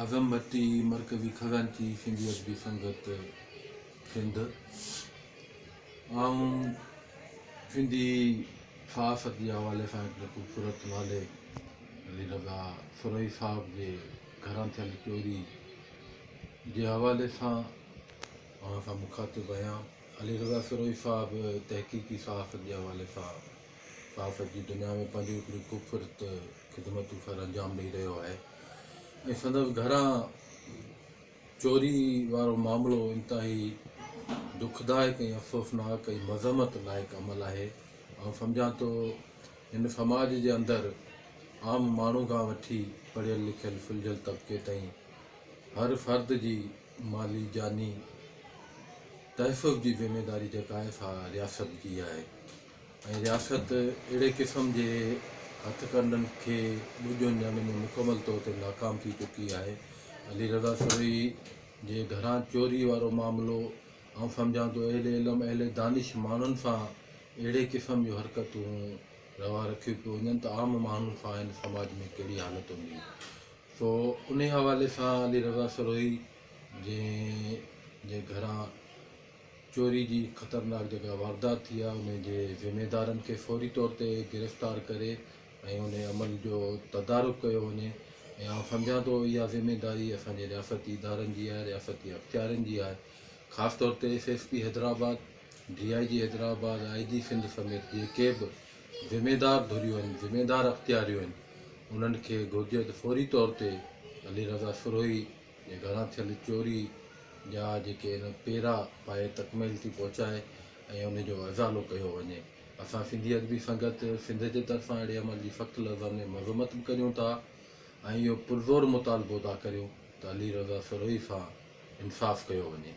اعظم ڀٽي، مرڪزي خزانچي سنڌي ادبي سنگت سنڌ. آئون سنڌي صحافت جي حوالي سان هڪڙي خوبصورت نالي علي رضا سروهي صاحب جي گهران ٿيل چوري جي حوالي سان اوهان سان مخاطب آهيان. علي رضا سروهي صاحب تحقيقي صحافت جي حوالي سان صحافت جي دنيا ۾ پنهنجون هڪڙيون خوبصورت خدمتون سر انجام ڏئي رهيو آهي ۽ سندس گهران چوري وارو معاملو انتهائي دکدائڪ ۽ افسوسناڪ ۽ مذمت لائق عمل آهي. آئون سمجهان ٿو هن سماج جي اندر عام ماڻهو کان وٺي پڙهيل لکيل سلجهيل طبقي تائين هر فرد جي مالي جاني تحفظ جي ذميداري جيڪا آهي سا رياست جي آهي. ۽ رياست اهڙي قسم جي هٿڪنڊن کي ٻوجهن ڏيڻ ۾ مڪمل طور تي ناڪام ٿي چڪي آهي. علي رضا سروهي جي گهران چوري وارو معاملو آئون سمجهان ٿو اهل علم اهل دانش ماڻهن سان اهڙي قسم جون حرڪتون روا رکيون پيون وڃن ته عام ماڻهن سان هن سماج ۾ ڪهڙي حالت هوندي سو انهي حوالي سان علي رضا سروهي جنهن جي گهران چوري جي خطرناڪ جيڪا واردات ٿي آهي ان جي ذميدارن کي فوري طور تي گرفتار ڪري ۽ ان عمل جو تدارڪ ڪيو وڃي ۽ آئون سمجهان ٿو اها ذميداري اسان جي رياستي ادارن جي آهي رياستي اختيارين جي آهي خاص طور تي S S P Hyderabad, D I G Hyderabad, I جي سنڌ سميت جيڪي به ذميدار ڌريون آهن ذميدار اختياريون آهن انهن کي گهرجي ته فوري طور تي علي رضا سروهي جي گهران ٿيل چوري جا جيڪي ان پيرا پائي تڪميل تي پهچائي ۽ ان جو ازالو ڪيو وڃي. اسان سنڌي ادبي سنگت سنڌ جي طرفان اهڙي عمل جي سخت لفظن ۾ مذمت به ڪريون ٿا ۽ اهو پرزور مطالبو ٿا ڪريون ته علي رضا سروهي سان انصاف ڪيو وڃي.